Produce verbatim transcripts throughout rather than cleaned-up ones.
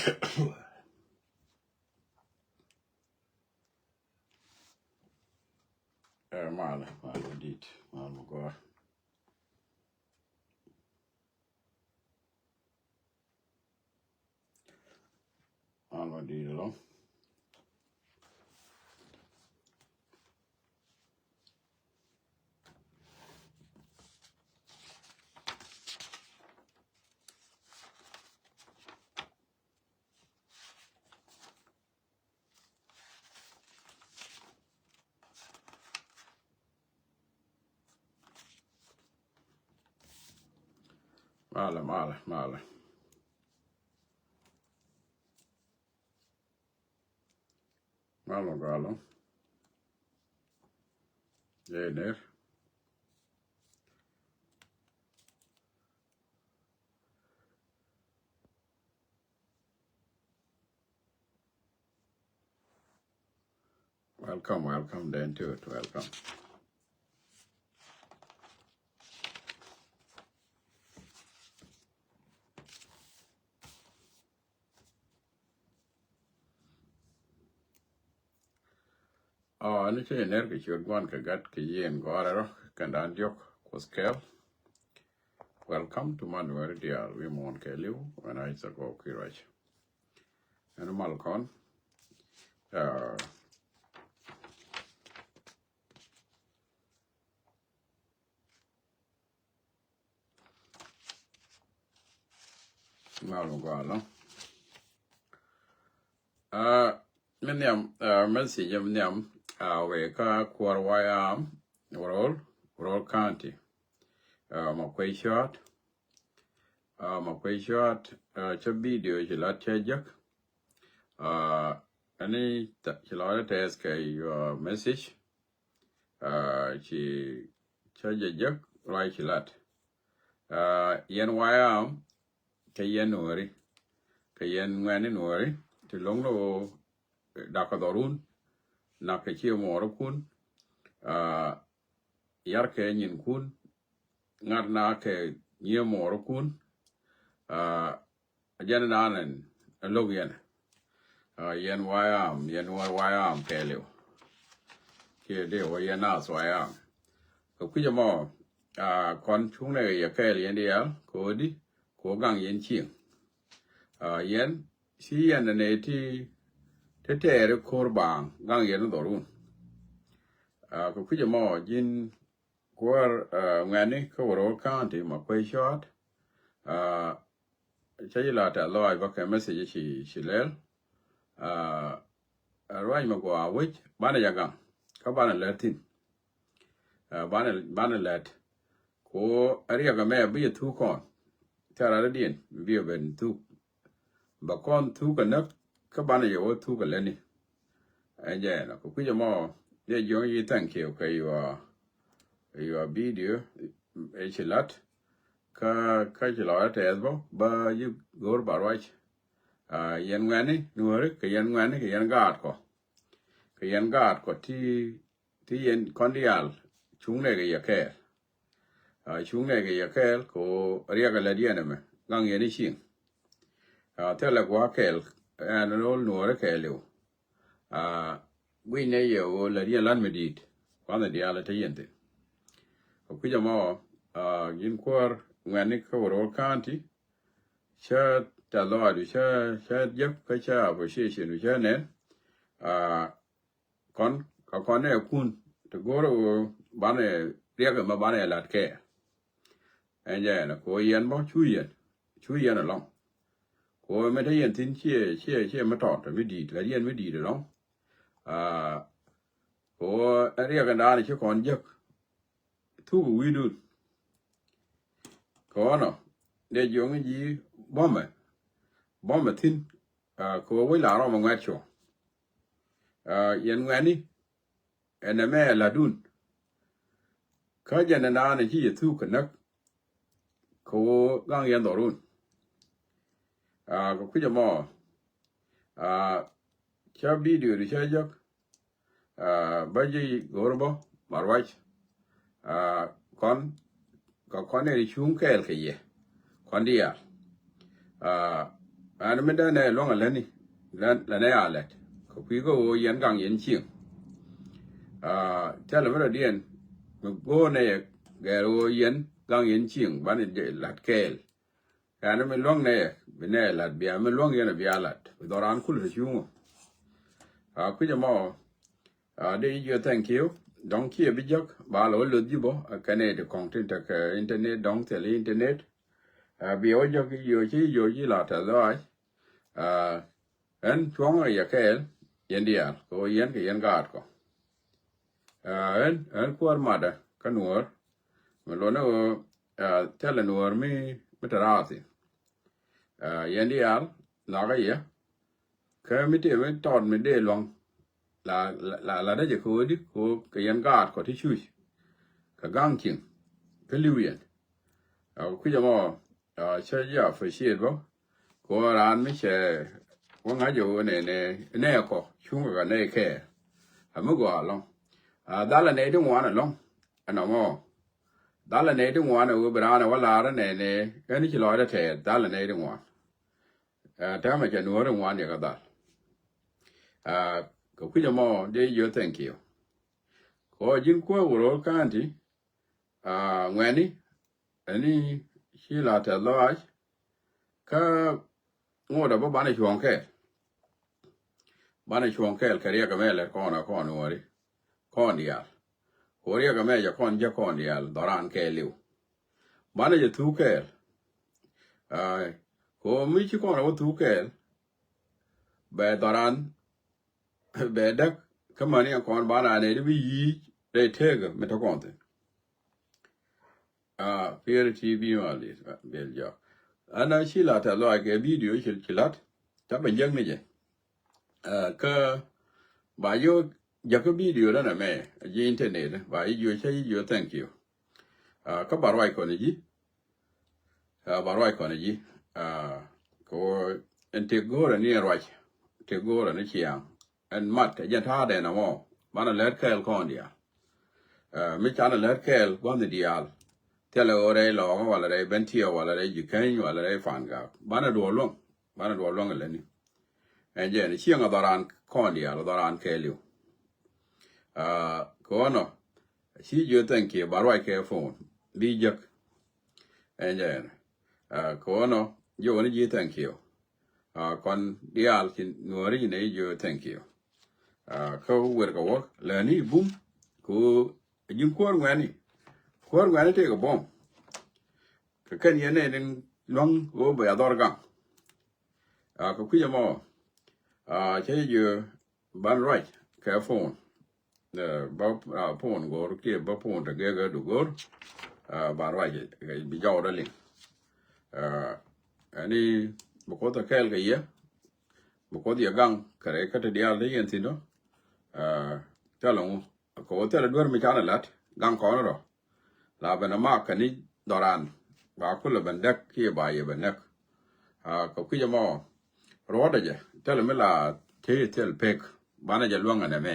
Ɛ, malɛ, malɛ dit, malɛ mi gɔaa. Malɛ mi dit ɛlɔ̱ŋ. Malɛ, malɛ, malɛ. Malɛ galo. Ɛ ner. Welcome, welcome, then to it, welcome. Ɔ, ni cä yɛ ner kɛ ciöt Gua̱n kɛ Gat kɛ Yiëë in Gɔaa Rɛl Rɔ kɛn da̱a̱n diɔ̱k Kuoth kɛɛl. Welcome to Manuel diaal wi̱i̱ muɔ̱ɔ̱n kɛɛliw, wɛn a Isaac Ɣɔw Kiruac. Ɛn mal kɔn. Ɛ, Mal mi gɔaa ɛlɔ̱ŋ. Aa, mi nhiam, aa, message mi nhiam, aa, wëë kä kuäär Wayam, Wuror, Wuror County. Aa, Makuei Cua̱t. Aa, Makuei Cua̱t, aa, cä video ci lat cä jek. Aa, ɛni ci lat tɛth kɛ your message. Aa, ci cä jɛ jek ruac ci lat. Aa, yɛn Wayam, kɛ yɛn Nuɔ̱ɔ̱ri, kɛ yɛn ŋuɛ̈ni Nuɔ̱ɔ̱ri, ti lo̱ŋ ni ɣöö da̱k kɛ dhɔrun, nak kɛ cië muɔɔrikun, aa, yar kɛ nyinkun, ŋa̱t na kɛ nyië muɔɔrikun, aa, jɛn naan ɛn ɛ lo̱k yɛn. Aa, yɛn Wayam, yɛn wä Wayam kɛɛliw. Kiɛ dee wä yɛn naath Wayam. Kɛ kui̱c ɛmɔ, aa, kɔn cuŋnɛ kɛ yɛ kɛɛl yɛn diaal, kɛ ɣöö di, kɛ ɣöö gaŋ yɛn cieŋ. Aa, yɛn, ci yɛn ɛ nɛy ti, ti tɛɛri ko̱r baaŋ, gaŋ yɛn dhɔrun. Aa, kɛ kui̱c ɛmɔ, ji̱n kuäär, aa, ŋuɛ̈ni kä Wuror County, Makuei Cua̱t, aa, cä ji̱ la tɛth lɔaac bä kɛ message ci, ci lɛl. Aa, ruac mi gɔaa wec, banɛ jɛ gaŋ, kä banɛ lät thi̱n. Aa, banɛ, banɛ lät. Ku riɛk ɛmɛ bi jɛ thuk kɔn. Thil rɛl diɛn, bi jɛ ben thuk. Bɛ kɔn thuk kɛ näk, kä banɛ jɛ wä thuk kɛ lätni. Ɛ jɛ ɛnɔ, kɛ kui̱c ɛmɔ, dee jiɔŋ yi thank you kɛ your, your video, ɛ ci la̱t, kä, kä ci lɔcdä tɛth bä, bä ji̱ go̱o̱r ba ruac. Aa, yɛn ŋuɛ̈ni Nuɔ̱ɔ̱ri, kɛ yɛn ŋuɛ̈ni, kɛ yɛn gaatkɔ. Kɛ yɛn gaatkɔ ti, ti yɛn kɔn diaal, cuŋnɛ kɛ yɛ kɛɛl. Aa, cuŋnɛ kɛ yɛ kɛɛl, kɛ ɣöö riɛk ɛ lät yɛn ɛmɛ, gaŋ yɛn i̱ cieŋ. Aa, thilɛ gua̱a̱th kɛɛl, ɛn ro̱l Nuɔ̱ɔ̱ri kɛɛliw. Aa, gui̱cnɛ yɛ ɣöö lät yɛn la̱t mi di̱i̱t, kua̱thni diaal ɛ te yɛn thi̱n. Kɛ kui̱c ɛmɔ, aa, ji̱n kuäär ŋuɛ̈ni kä Wuror County, cä tɛth lɔaacdu, cä, cä jek, kä cä appreciation du cä nɛn. Aa, kɔn, kɛ kɔn nɛ kun, ti go̱o̱r ɣöö banɛ riɛk ɛmɛ banɛ la̱t kɛ. Ɛn jɛ ɛn, kɛ ɣöö yɛn bä, cu yɛn, cu yɛn ɛlɔ̱ŋ. Kɛ ɣöö mi te yɛn thi̱n ciɛ, ciɛ, ciɛ mi tɔt, mi di̱i̱t, la̱t yɛn mi di̱i̱t ɛlɔ̱ŋ. Aa, kɛ ɣöö ɛn riɛk ɛn daanɛ ci kɔn jek, thuk wi̱i̱dun. Kɛ ɣɔnɔ, dee jiɔŋ ji̱ bɔmɛ, bɔmɛ thi̱n, aa, kɛ ɣöö wec la rɔmɛ ŋuɛ̈t cuɔ. Aa, yɛn ŋuɛ̈ni, ɛn ɛmɛ ɛ la̱tdun. Kä jɛn ɛn daanɛ ci yɛ thuk kɛ näk, kɛ ɣöö gaŋ yɛn dhɔrun. Aa, kɛ kui̱c ɛmɔ, aa, cä video du cä jek, aa, bä ji̱ go̱o̱r bä, ba ruac. Aa, kɔn, kɛ kɔn nɛy ti cuŋ kɛɛl kɛ yɛ, kɔn diaal. Aa, Ɛn mi dee nɛ luäŋ a lätni, lät, lät nɛ a lät. Kɛ kui̱ kä ɣöö yɛn gaŋ yɛn cieŋ. Aa, thilɛ mi rɔ diɛn mi go̱o̱r nɛ yɛ gɛr ɣöö yɛn gaŋ yɛn cieŋ banɛ jɛ la̱t kɛɛl. Ɛn mi luäŋ nɛ yɛ bi nɛ la̱t bia, mi luäŋ yɛn a bia la̱t. Bi dhɔran kulɛ ti cuŋ ɔ. Aa, kui̱c ɛmɔ, aa, dee ji̱ jiö thank you. Dɔ̱ŋ kiɛ bi jek ba lɛ wä loth ji̱ bä, aa, kɛnɛ ti kɔŋ tin tekɛ internet, dɔ̱ŋ thil internet. Aa, bi wä jek jiö ci jiö ji̱ la tɛth lɔaac. Aa, ɛn cuɔ̱ŋ rɛ yɛ kɛɛl yɛn diaal kɛ ɣöö yɛn kɛ yɛn gaat kɔ. Aa, ɛn, ɛn kuäär matdä kä nuäär mi luɔnɛ ɣöö, aa, thilɛ nuäär mi, mi te raar thi̱n. Aa, yɛn diaal nakä yɛ kä mi tëë mi tɔɔt mi dee luäŋ la, la, la, la dee jɛ kɛ ɣöö di kɛ ɣöö kɛ yɛn gaat kɔ ti cuc kɛ gaŋ cieŋ kä li̱w yɛn. Aa, kui̱c ɛmɔ, aa, cä ji̱ appreciate bä kɛ ɣöö raan mi cɛ wä ŋa̱c ɛ ɣöö nɛ, nɛ, nɛ kɔ cuŋkɛ kɛ nɛ kɛɛl. Aa, mi gɔaa ɛlɔ̱ŋ. Aa, dhalɛ nɛy ti ŋuan ɛlɔ̱ŋ ɛnɔmɔ. Dhalɛ nɛy ti ŋuan ɛ ɣöö bi raan ɛ wä la̱r ɛ nɛ, nɛ ɛn ci lɔcdä tɛɛth, dhalɛ nɛy ti ŋuan. Aa, täämɛ cɛ nuɔ̱ɔ̱ri ŋuan yɛ kɛ dhal. Aa, kɛ kui̱c ɛmɔ dee jiö thank you. Kɛ ɣöö ji̱n kuäär Wuror County, aa, ŋuɛ̈tni ɛni ci la tɛth lɔaac kä ŋotdä bä banɛ cuɔ̱ɔ̱ŋ kɛɛl. Banɛ cuɔ̱ɔ̱ŋ kɛɛl kɛ riɛk ɛmɛ lät kɔn ɛ kɔn nuɔ̱ɔ̱ri kɔn diaal. Kɛ ɣöö riɛk ɛmɛ jɛ kɔn jek kɔn diaal dhɔran kɛɛliw. Banɛ jɛ thuk kɛɛl. Aa, kɛ ɣöö mi ci kɔn ɛ wä thuk kɛɛl bɛ dhɔran bɛ däk kä mäni ɛn kɔn banɛ anɛ di bi yic rɛy tekä mi te kɔn thi̱n. Aa, Pieri T V mal dit, aa, bel jɔk. Ɛn a ci la tɛth lɔaac kɛ video ci, ci la̱t, ca ben jek ni jɛ. Aa, kä ba jiök jäkä video dan ɛmɛ, a ji̱ internet, ba ji̱ jiök, cä ji̱ jiök thank you. Aa, kä ba ruac kɔn ji̱. Aa, ba ruac kɔn ji̱. Aa, kɛ ɣöö ɛn tëk go̱o̱rɛ ni ɛn ruac, tëk go̱o̱rɛ ni ciaŋ. Ɛn mat ɛ jɛn ta̱a̱dɛ ɛnɔmɔ, banɛ lät kɛɛl kɔn diaal. Aa, mi canɛ lät kɛɛl gua̱thni diaal. Thilɛ ɣöö rɛy Lɔɔkä walɛ rɛy Bentiu walɛ rɛy Jikäny walɛ rɛy Pangak. Banɛ duɔ̱ɔ̱r luäŋ, banɛ duɔ̱ɔ̱r luäŋ ɛ lätni. Ɛn jɛn cieŋ a dhɔran kɔn diaal, a dhɔran kɛɛliw. Aa, kɛ ɣöö nɔ, ci jiö thank you, ba ruac kɛ phone bi jek. Ɛn jɛn, aa, kɛ ɣöö nɔ jiök ni ji̱ thank you. Aa, kɔn diaal ci nuɔ̱ɔ̱ri nɛ jiö thank you. Aa, kä wer kɛ wä lätni bum kɛ ɣöö ji̱n kuäär ŋuɛ̈tni. Kuäär ŋuɛ̈tni tëëkɛ buɔ̱m. Kɛ kɛn yɛn nɛ ni luäŋ ɣöö bɛ ya dhɔr gaŋ. Aa, kɛ kui̱c ɛmɔ, aa, cä jiö ban ruac kɛ phone. Aa, ba, aa, phone go̱o̱r kiɛ ba phone te gɛgɛ du go̱o̱r. Aa, ban ruac, aa, bi jɔwdä liŋ. Aa, ɛni bi Kuoth ɛ kɛɛl kɛ yɛ, bi Kuoth yɛ gaŋ kɛ rɛy kä te diaal te yɛn thi̱n ɔ. Aa, thilɛ ŋu, kɛ ɣöö thilɛ duer mi canɛ la̱t gaŋ kɔn rɔ. La ben a mak kɛ ni dhɔran ba kulɛ ben däk kiɛ ba yɛ ben näk. Aa, kɛ kui̱c ɛmɔ ruɔ̱tdɛ jɛ thilɛ mi la te thil pek, banɛ jɛ luäŋ ɛn ɛmɛ.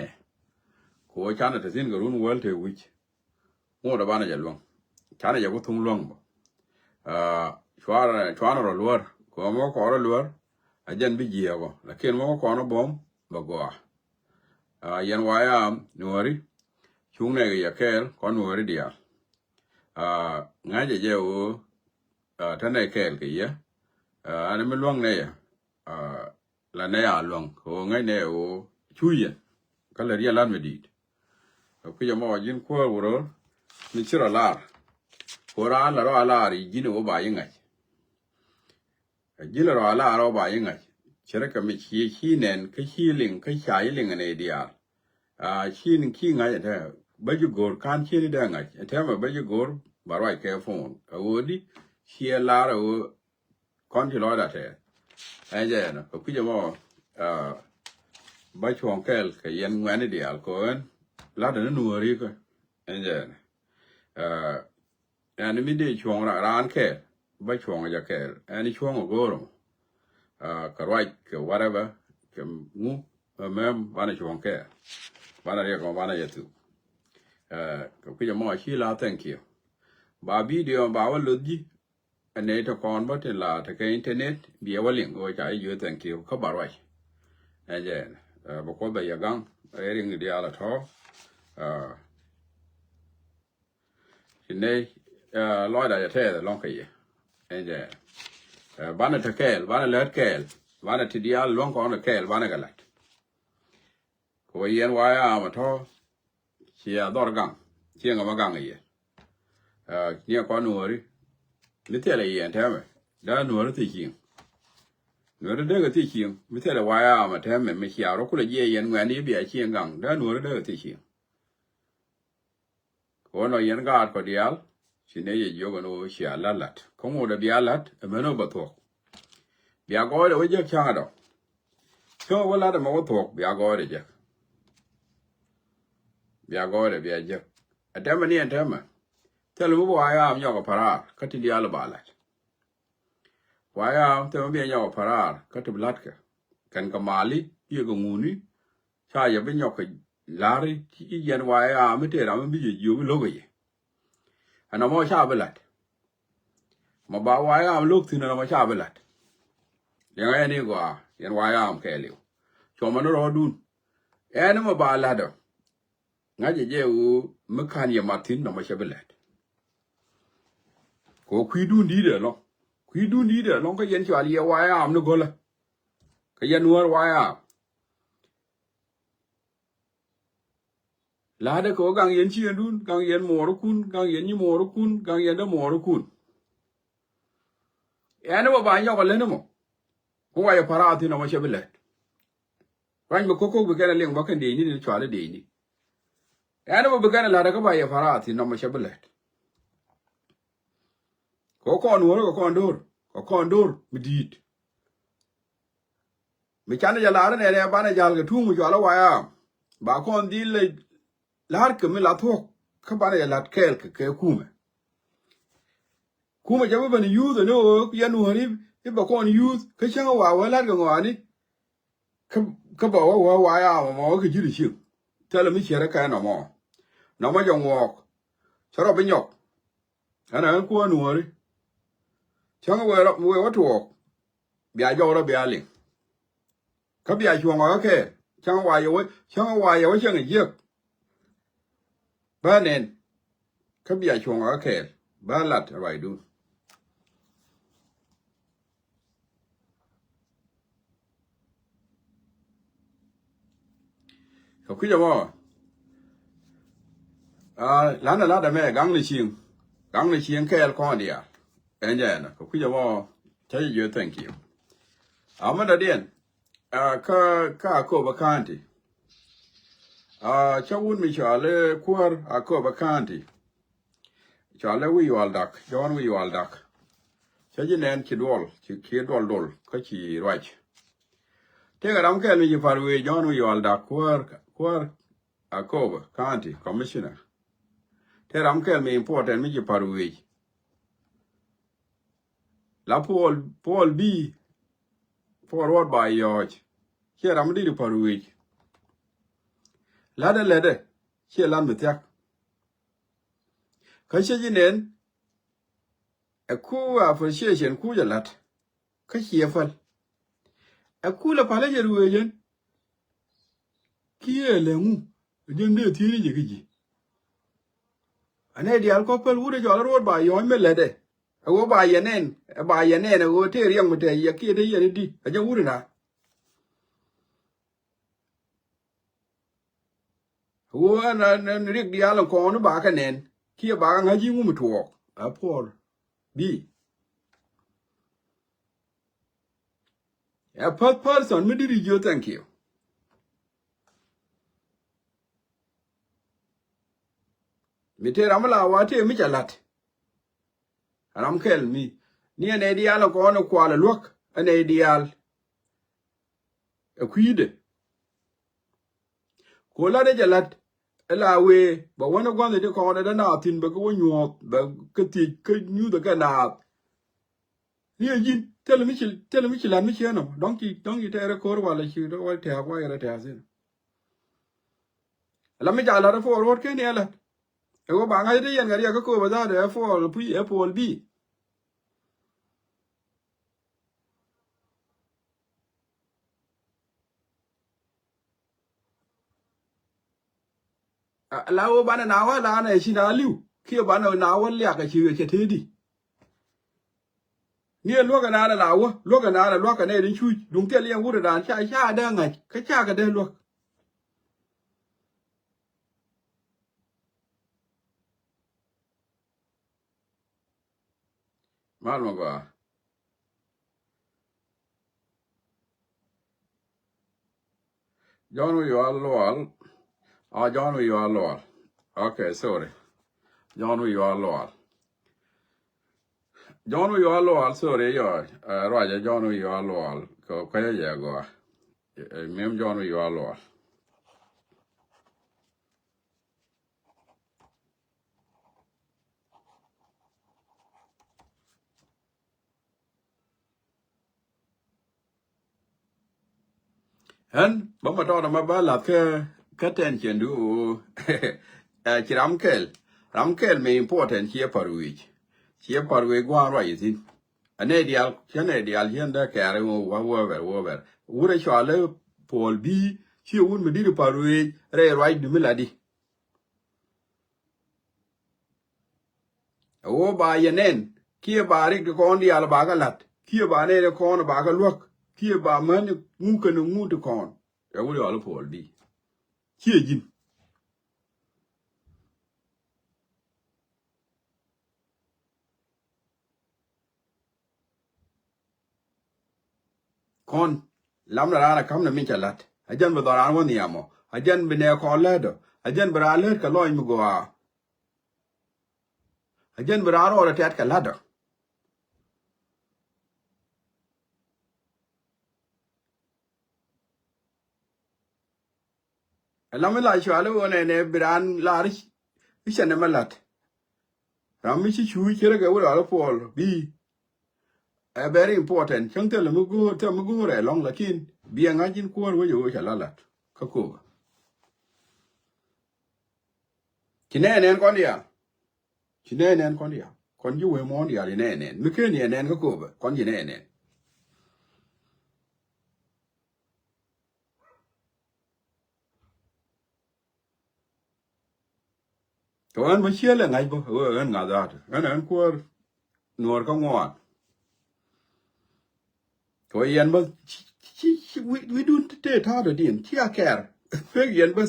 Kɛ ɣöö canɛ te thi̱n kɛ run wäl te wi̱c. Ŋotdɛ banɛ jɛ luäŋ. Canɛ jɛ ku thuŋ luäŋ bä. Aa, cuarɛ, cuanɛ rɔ luär. Kɛ ɣöö mɔ kɔn rɔ luär, a jɛn bi jiɛɛk ɔ. Lakin mɔ kɔn rɔ buɔ̱m, bɛ gɔaa. Aa, yɛn wa yam nuɔ̱ɔ̱ri, cuŋ nɛ kɛ yɛ kɛɛl, kɔn nuɔ̱ɔ̱ri diaal. Aa, ŋa̱cɛ jɛ ɣöö, aa, te nɛ kɛɛl kɛ yɛ. Aa, ɛn mi luäŋ nɛ yɛ. Aa, la nɛ a luäŋ kɛ ɣöö ŋäc nɛ ɣöö cu yɛn. Kä lät yɛ la̱t mi di̱i̱t. Ɛ kui̱c ɛmɔ ji̱n kuäär Wuror mi ci rɔ lar. Kuäär raan la rɔ a lar i̱ ji̱n ɛ ɣöö ba yi ŋa̱c. Ɛ ji̱n la rɔ a lar ɣöö ba yi ŋa̱c. Cɛ rɛ kɛ mi ci ci nɛn kä ci liŋ kä ca yi liŋ ɛ nɛy diaal. Aa, ci ni ki ŋa̱c ɛ tɛ bä ji̱ go̱o̱r ka̱n ci ni dee ŋa̱c ɛ tɛ mɛ bä ji̱ go̱o̱r ba ruac kɛ phone. Ɛ ɣöö di ciɛ lar ɛ ɣöö kɔn ci lɔcda tɛɛth. Ɛn jɛ ɛnɔ kɛ kui̱c ɛmɔ, aa, bä cuɔ̱ɔ̱ŋ kɛɛl kɛ yɛn ŋuɛ̈tni diaal kɛ ɣöö ɛn la̱tdɛ ni nuɔ̱ɔ̱ri kä. Ɛn jɛ ɛnɔ, aa, ɛn mi dee cuɔ̱ɔ̱ŋ ra-, raan kɛɛl, bä cuɔ̱ɔ̱ŋ jɛ kɛɛl. Ɛn cuɔ̱ɔ̱ŋ ɛ go̱o̱r ɛmɔ, aa, kɛ ruac kɛ whatever kɛ ŋu, ɛ mɛm banɛ cuɔ̱ɔ̱ŋ kɛɛl. Banɛ riɛk ɛmɔ banɛ jɛ thuk. Aa, kɛ kui̱c ɛmɔ ci la thank you. Ba video ba wä loth ji̱. Ɛ nɛy ti kɔn bä tin la tekɛ internet, biɛ wä liŋ ɣöö ca ji̱ jiök thank you kä ba ruac. Ɛ jɛ, ɛ, bɛ Kuoth bɛ yɛ gaŋ, ɛ riŋ diaal ɛ tɔ̱. Ɛ, ci nɛy, ɛ, lɔcda jɛ tɛɛth ɛlɔ̱ŋ kɛ yɛ. Ɛ jɛ, ɛ, banɛ te kɛɛl, banɛ lät kɛɛl, banɛ ti diaal luäŋ kɔn kɛɛl, banɛ kɛ la̱t. Kɛ ɣöö yɛn White Army tɔ̱, cia dhɔr gaŋ, ciɛ ŋa ma gaŋ yɛ. Ɛ, niɛ kɔn nuɔ̱ɔ̱ri, mi thilɛ yɛn täämɛ, dee nuɔ̱ɔ̱ri thil cieŋ. Nuɔ̱ɔ̱ri dee kɛ thil cieŋ, mi thilɛ White Army täämɛ, mi cia rɔ kulɛ jiɛ yɛn ŋuɛ̈ni bia cieŋ gaŋ, dee nuɔ̱ɔ̱ri dee kɛ thil cieŋ. Kɛ ɣöö nɔ yɛn gaat kɔ diaal, ci nɛy jɛ jiök ɛn ɣöö cia la̱t la̱t. Kä ŋot ɛ bia la̱t, ɛ mɛn ɣöö bɛ thuɔ̱k. Bia gɔɔydɛ wä jek ca̱ŋ ɛ dɔ̱ŋ. Cäŋ ɛ wä la̱t ɛmɛ wä thuɔ̱k, bia gɔɔydɛ jek. Bia gɔɔydɛ bia jek. Ɛ tɛmɛ ni ɛn tɛmɛ. Thil mi bi White Army nyɔk ɛ pa̱raar, kä ti diaal ba la̱t. White Army thil mi bi nyɔk ɛ pa̱raar, kä ti bi la̱tkɛ. Kɛn kɛ mali, kiɛ kɛ ŋuni, ca yɛ bi nyɔk kɛ la̱ri, ci yɛn White Army mi tëë ram mi bi jɛ jiök lo̱kɛ yɛ. Ɛn ɛmɔ ca bi la̱t. Ma ba White Army lo̱k thi̱n ɛn ɛmɔ ca bi la̱t. Liɛŋɛ yɛn i̱ gɔaa, yɛn White Army kɛɛliw. Cuɔmɛ ni rɔɔdun. Ɛn ma ba la̱t ɔ. Ŋa̱cɛ jɛ ɣöö mi ka̱n yɛ mat thi̱n nɔmɔ cɛ bi la̱t. Kɛ ɣöö kui̱dun di̱i̱t ɛlɔ̱ŋ. Kui̱dun di̱i̱t ɛlɔ̱ŋ kä yɛn cɔal yɛ White Army ni gɔ̱lä. Kä yɛn Nuäär White Army. La̱tdɛ kɛ ɣöö gaŋ yɛn ciëŋdun, gaŋ yɛn muɔɔrikun, gaŋ yɛn nyimuɔɔrikun, gaŋ yɛn dämuɔɔrikun. Ɛn ni mɔ ba nyɔk ɛ lät ni mɔ. Mi wa yɛ pa̱raar thi̱n nɔmɔ cɛ bi lät. Ruac mi ko̱k ko̱k bi kɛn ɛ liŋ bä kɛn dëëcni ni cuali dëëcni. Ɛn ni mɔ bi kɛn ɛ la̱t ɛ kä ba yɛ pa̱raar thi̱n nɔmɔ cɛ bi lät. Kɛ ɣöö kɔn nuɔ̱ɔ̱ri kɛ kɔn do̱r, kɛ kɔn do̱r mi di̱i̱t. Mi canɛ jɛ la̱r nɛnɛ banɛ ja̱l kɛ tuŋ mi cɔal i̱ White Army. Ba kɔn dhil lɛ la̱r kɛ mi la thuɔ̱k kä banɛ jɛ la̱t kɛɛl kɛ kɛ kumɛ. Kumɛ cɛ bi ben yuuth ɛn ɣöö yɛn Nuääri i̱ bɛ kɔn yuuth kä cäŋ ɛ wa wä la̱t kɛ ŋɔaani. Kä, kä bɛ wä wä White Army mɔ wä kɛ ji̱ ri cieŋ. Thilɛ mi ciɛrɛ kɛ nɔmɔ. Nɔmɔ jɛ ŋuɔɔk. Cä rɔ bi nyɔk. Ɛn ɛ ɣän kuäär Nuääri. Cäŋ wëë rɔ, wëë wä tuɔɔk. Bia jɔw rɔ bia liŋ. Kä bia cuɔ̱ŋ ɔ kä kɛɛl. Cäŋ wa yɛ wä, cäŋ wa yɛ wä cäŋ jiäk. Bä nɛn. Kä bia cuɔ̱ŋ ɔ kä kɛɛl. Bä lat ruacdun. Kɛ kui̱c ɛmɔ. Aa, la̱nɛ la̱t ɛmɛ gaŋni cieŋ. Gaŋni cieŋ kɛɛl kɔn diaal. Ɛn jɛ ɛnɔ. Kɛ kui̱c ɛmɔ. Cä jɛ jiök thank you. Aa, mɛ dɔ̱diɛn. Aa, kä, kä Akobo County. Aa, cä wut mi cɔal i̱ kuäär Akobo County. Cɔal i̱ Wi̱i̱ Yual Dak, John Wi̱i̱ Yual Dak. Cä ji̱ nɛn ci duɔl, ci, ci duɔl dol, kä ci ruac. Tëëkɛ ram kɛl mi ci pa̱r wëë John Wi̱i̱ Yual Dak kuäär, kuäär Akobo County Commissioner. Tëë ram kɛl mi important mi ci pa̱r wëë. La Paul, Paul B, Paul Ruɔt Ba Yɔɔc. Ciɛ ram mi diri pa̱r wëë. La̱tdɛ lɛtdɛ, ciɛ lat mi thia̱k. Kä cä ji̱ nɛn, ɛ ku appreciation ku jɛ la̱t. Kä ciɛ päl. Ɛ ku lɛ palä jɛ ruëëc ɛn. Kiɛ lɛ ŋu, jɛn dee thiec ni jɛ kä ji̱. Anɛ diaal kɔ päl wut ɛ cɔal Ruɔt Ba Yɔɔc mi lɛtdɛ. Ɛ ɣöö ba yɛ nɛn, ɛ ba yɛ nɛn, ɛ ɣöö tëë riɛŋ mi tɛɛ yɛ kiɛ te yɛn i̱di, ɛ jɛ wut ina. Ɣöö ɛn, ɛn, ɛn riɛk diaal ɛn kɔn i̱ ba kɛ nɛn, kiɛ ba kɛ ŋa̱c i̱ ŋu mi tuɔɔk, ɛ Paul B. Ɛ first person mi diri jiö thank you. Mi tëë ram mi la wa tëë mi cɛ la̱t. Ram kɛl mi. Ni ɛn ɛ diaal ɛn kɔn i̱ kual ɛ luäk, ɛn ɛ diaal. Ɛ kui̱dɛ. Ku la̱t ɛ jɛ la̱t ɛ la wëë bɛ wänä gua̱nh ɛ ti kɔn ɛ dee naath thi̱n bɛ kɛ wä nyuɔ̱ɔ̱th bɛ kɛ thiec kä nyuuth ɛ kɛ naath. Ni ɛ ji̱n thilɛ mi ci, thilɛ mi ci la̱t mi ci ɛnɔ dɔ̱ŋ ci, dɔ̱ŋ ci tɛɛrɛ ko̱r walɛ ci dɔ̱ŋ wä tɛ̈ɛ̈k wä yɛrɛ tɛ̈ɛ̈k thi̱n. Ɛ la mi ca la̱t ɛ Paul Ruɔt ken ni ɛ la̱t. Ɛ ɣöö ba ŋa̱c ti yɛn kɛ riɛk kä kööbä dha̱a̱t ɛ Paul, ɛ Paul B. A, la wä banɛ na wä la nɛ ci na li̱w. Kiɛ banɛ na wä liak a ci wee cɛ tëëdi. Ni ɛ luäk ɛ na nɛ la wä, luäk ɛ na nɛ luäk ɛ nɛ din cuc. Duŋ thil yɛn wut ɛ dan ca, ca dee ŋa̱c, kä ca kɛ dee luäk. Mal ma gɔaa. John Wi̱i̱ Ɣɔal Lual. Ah, John Wi̱i̱ Ɣɔal Lual. Okay, sorry. John Wi̱i̱ Ɣɔal Lual. John Wi̱i̱ Ɣɔal Lual, sorry, yɔ. Eh, ruacɛ John Wi̱i̱ Ɣɔal Lual. Kɛ kuecä jɛ gɔaa. Eh, mi̱em John Wi̱i̱ Ɣɔal Lual. Ɣän bä ma tɔɔt ma ba lath kä, kä tɛn cɛn du. Ɛ, ci ram kɛl. Ram kɛl mi important ciɛ par wi̱i̱c. Ciɛ par wi̱i̱c gua̱a̱n ruac ithin. Anɛ diaal, cä nɛ diaal cän dee kɛɛr iŋ wä wä bɛr wä bɛr. Wurɛ cɔal i̱ Puɔl Bi̱i̱, ciɛ wut mi di̱t i̱ par wi̱i̱c, rɛy ruac dumi ladi. Ɛ ɣöö ba yɛ nɛn, kiɛ ba rik ti kɔn diaal ba kɛ la̱t, kiɛ ba nɛn ti kɔn ba kɛ luäk, kiɛ ba män ŋu kɛn ŋu ti kɔn. Ɛ wut yɔal i̱ Puɔl Bi̱i̱. Ciɛ ji̱n. Kɔn lamnɛ raan ɛ ka̱mnɛ min cɛ la̱t. Ɛ jɛn bi dhɔran wä nhiamɔ. Ɛ jɛn bi nɛ kɔn lätdɔ. Ɛ jɛn bi raan lät kɛ lɔny mi gɔaa. Ɛ jɛn bi raan rɔɔdɛ tɛ̈t kɛ la̱tdɔ. Ɛ lam mi la cual i̱ ɣöö nɛnɛ bi raan lar i̱ cɛ nɛmɛ la̱t. Ram mi ci cuuc cɛ rɛ kɛ wut ɣal i̱ Puɔl Bi̱i̱. Ɛ very important. Cäŋ thilɛ mi go̱o̱r, thilɛ mi go̱o̱r ɛ lɔ̱ŋ, lakin biɛ ŋa̱c in kuäär wec ɛ ɣöö cɛ la la̱t kä ko̱o̱k. Ci nɛɛnɛn kɔn diaal. Ci nɛɛnɛn kɔn diaal. Kɔn ji̱ wee muɔ̱ɔ̱n diaal ci nɛɛnɛn. Mi ken yɛ nɛn kä ko̱o̱pɛ, kɔn ci nɛɛnɛn. Kɛ ɣän bä ciël ɛ ŋa̱c bä, ɣän ŋa̱c dhaat. Ɣän, ɣän kuäär nuɔɔr kä ŋuan. Kɛ yɛn bä ci, ci, ci, wi̱, wi̱dun te ta̱a̱ dɔ̱diɛn. Ci a kɛɛr. Pek yɛn bä.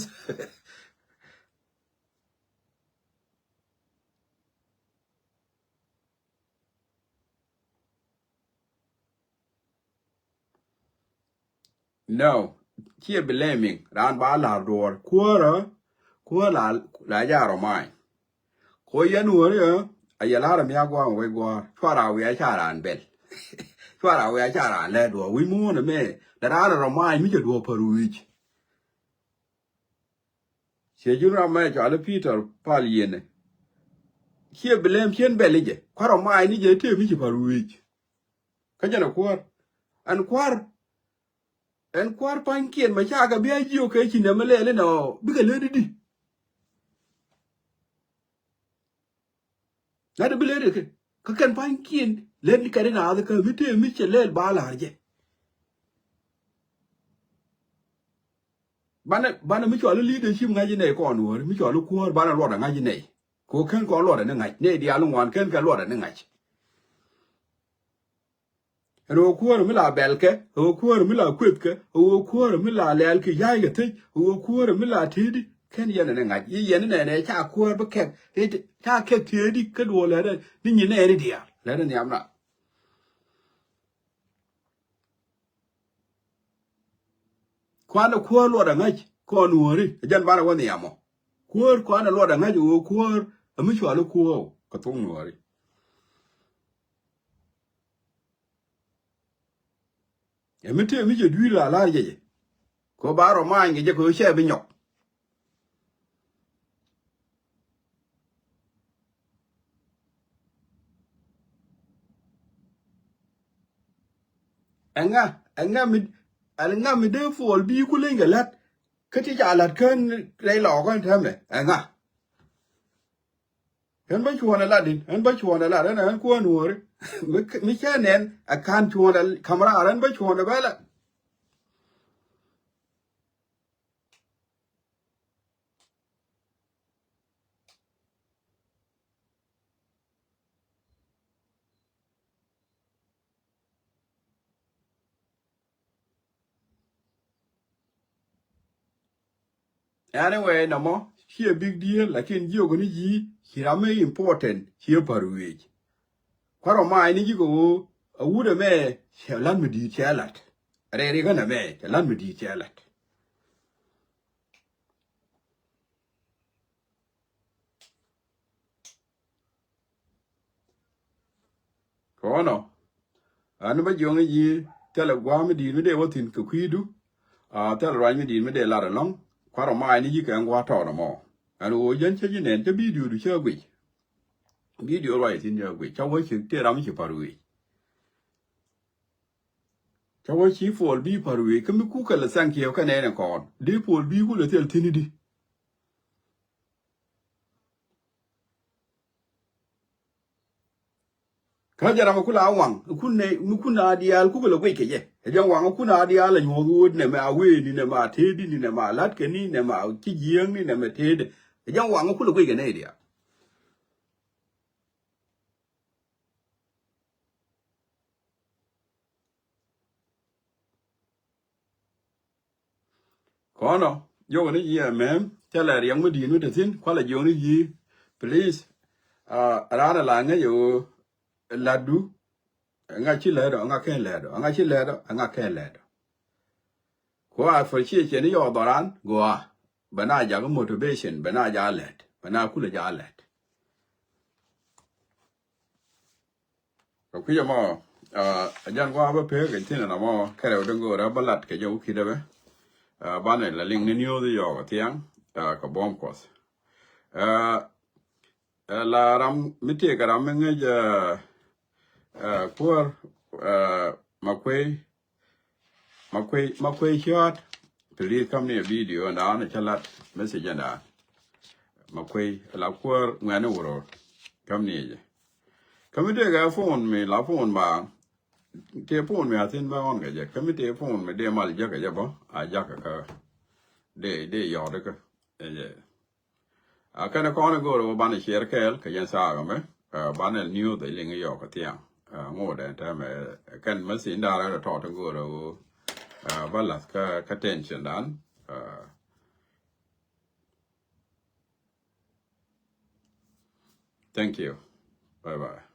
No, ciɛ blaming raan ba la̱r duɔ̱ɔ̱r. Kuäärä, kuäär la, la jaarɔ ma̱a̱ny. Ko yɛn wääri ɛ, a yɛ la̱r mi a gua̱a̱m wec gua̱a̱r. Cuara wiaa ca raan bɛl. Cuara wiaa ca raan lɛt duɔ̱ɔ̱r. Wi̱i̱ muɔ̱ɔ̱n ɛmɛ, la raan rɔ ma̱a̱ny mi cɛ duɔ̱ɔ̱r pär wi̱i̱c. Ciɛ ji̱n ram mɛ cɔal i̱ Peter Pal Yiënɛ. Ciɛ bi lɛm cien bɛl i̱ jɛ. Kua̱r ɔ ma̱a̱ny ni jɛ tëë mi ci pa̱r wi̱i̱c. Kä jɛn ɛ kuäär. Ɛn kua̱r. Ɛn kua̱r pa̱nykiɛn mɛ cakɛ bia jiök kɛ ci nɛmɛ lɛɛl inɔ bikɛ lät i̱di. Ŋa̱t bi lɛt ikɛ kä kɛn pa̱nykiɛn lɛt ni kɛn inaath kä mi tëë mi cɛ lɛɛl ba la̱r jɛ. Banɛ, banɛ mi cɔal i̱ leadership ŋa̱c inɛy kɔn wäär, mi cɔal i̱ kuäär banɛ luɔtdɛ ŋa̱c inɛy. Kɛ ɣöö ken kɔn luɔtdɛ ni ŋa̱c, nɛy diaal iŋuan ken kɛ luɔtdɛ ni ŋa̱c. Ɛn ɣöö kuäär mi la bɛlkɛ, ɣöö kuäär mi la kuethkɛ, ɣöö kuäär mi la lɛɛlkɛ ya̱a̱ckɛ thiec, ɣöö kuäär mi la tëëdi, ken yɛn ɛn ɛ ŋa̱c. I̱ yɛn inɛnɛ ca kuäär bi kɛk, ca kɛk tëëdi kä duɔ̱ɔ̱r lɛrɛ ni nyin nɛɛni diaal, lɛrɛ nhiamna. Kuanɛ kuäär luɔt aŋäc kɔn nuɔ̱ɔ̱ri, ɛ jɛn banɛ wä nhiamɔ. Kuäär kuanɛ luɔt aŋäc ɣöö kuäär ɛ mi cuali kuäär kɛ thok nuɔ̱ɔ̱ri. Ɛ mi tëë mi cɛ dui̱r la la̱r jɛ jɛ. Kɛ ɣöö ba rɔ maany kɛ jɛ kɛ ɣöö cɛ bi nyɔk. Ɛŋa, ɛŋa mi, ɛŋa mi dee Puɔl Bi̱i̱ ku leny kɛ la̱t kä ti ca la̱t kään rɛy lɔɔkä täämɛ, ɛŋa? Ɣän bä cuɔ̱ɔ̱ŋ ɛ lat in, ɣän bä cuɔ̱ɔ̱ŋ ɛ lat, ɣän, ɣän kuäär nuɔ̱ɔ̱ri. Mi, mi cä nɛn ɛ ka̱n cuɔ̱ɔ̱ŋ ɛ ka̱m raar, ɣän bä cuɔ̱ɔ̱ŋ ɛ bä lat. Anyway, nɔmɔ ciɛ big deal, lakin jiök ni ji̱ ci ram mi important ciɛ pär wi̱i̱c. Kuarɔ mac ni ji̱ kɛ ɣöö a wut ɛmɛ cɛ la̱t mi di̱i̱t cɛ la̱t. Rɛɛri kä nɛmɛ cɛ la̱t mi di̱i̱t cɛ la̱t. Kɔnɔ, ɛn bä jiɔŋ ni ji̱ thilɛ gua̱a̱ mi di̱i̱t mi dee wä thi̱n kɛ kui̱du, a thilɛ ruac mi di̱i̱t mi dee lat ɛlɔ̱ŋ, kuarɔ mac ni ji̱ kɛ ɛn gua̱a̱ tɔɔt ɛmɔ. Ɛn ɣöö jɛn cä ji̱ nɛn cä bidio du cä guic. Bidio ruac thi̱n cä guic, cä wä ci tëë ram ci pa̱r wec. Cä wä ci puɔl bi pa̱r wec, kä mi kukɛ lɛ thank you kä nɛn ɛ kɔn. Dee puɔl bi kulɛ thil thi̱n i̱di. Kä jɛ ram ɛ kula waŋ, ɛ kun nɛ, mi kun a diaal kukɛ lɛ guic kɛ jɛ. Ɛ jɛ waŋ ɛ kun a diaal ɛ nyuɔth ɣööt nɛmɛ a wee ni nɛmɛ a tëëdi ni nɛmɛ a la̱tkɛ ni nɛmɛ a ci jiääŋ ni nɛmɛ tëëdɛ. Ɛ jɛ waŋ ɛ kulɛ guic kɛ nɛy diaal. Kɔnɔ, jiök ni ji̱ ɛmɛm, thilɛ riɛk mi di̱i̱t mi te thi̱n, kualɛ jiök ni ji̱, please, ah, raan ɛ la ŋäc ɛ ɣöö, latdu, ɛŋa ci lɛt ɔ, ɛŋa kɛn lɛt ɔ, ɛŋa ci lɛt ɔ, ɛŋa kɛn lɛt ɔ. Ku a appreciate ni yɔɔk dhɔran, go a. Bɛ na jak motivation, bɛ na jak lɛt, bɛ na kulɛ jak lɛt. Kɛ kui̱c ɛmɔ, ah, a jɛn gua̱a̱ bä pek kɛ thin ɛn ɛmɔ kɛrɛw den go̱o̱rä bä lat kɛ jɛ wä ki̱dɛ bɛ. Ah, banɛ la liŋ ni niööth yɔɔk ɛ thiaŋ, ah, kɛ buɔ̱m kuɔth. Ah, ah, la ram mi tëëk ɛ ram mi ŋäc, ah, ah, kuäär, ah, Makuey, Makuey, Makuey Ciɔ̱ɔ̱t, please come ni a video ɛn da̱a̱n ɛ cä lat message ɛn da̱a̱n. Makuey, la kuäär ŋuɛ̈ni wuror, come ni jɛ. Kä mi dee kɛ phone mi la phone ba, tëë phone mi a thi̱n bä ɣɔn kɛ jɛ. Kä mi tëë phone mi dee mal jäk kɛ jɛ bä, a jakä kä dee, dee yɔɔt kä. Ɛ jɛ. A kɛn kɔn in go̱o̱r ɣöö banɛ share kɛɛl kɛ yɛn thaak ɛmɛ, ah, banɛ news dee liŋ yɔɔk kɛ thiaŋ. Ah, ŋot ɛn tɛmɛ, kɛn message in da̱a̱r rɛ tɔt in go̱o̱r ɣöö, ah, bä lath kä, kä tension dan. Ah, thank you. Bye bye.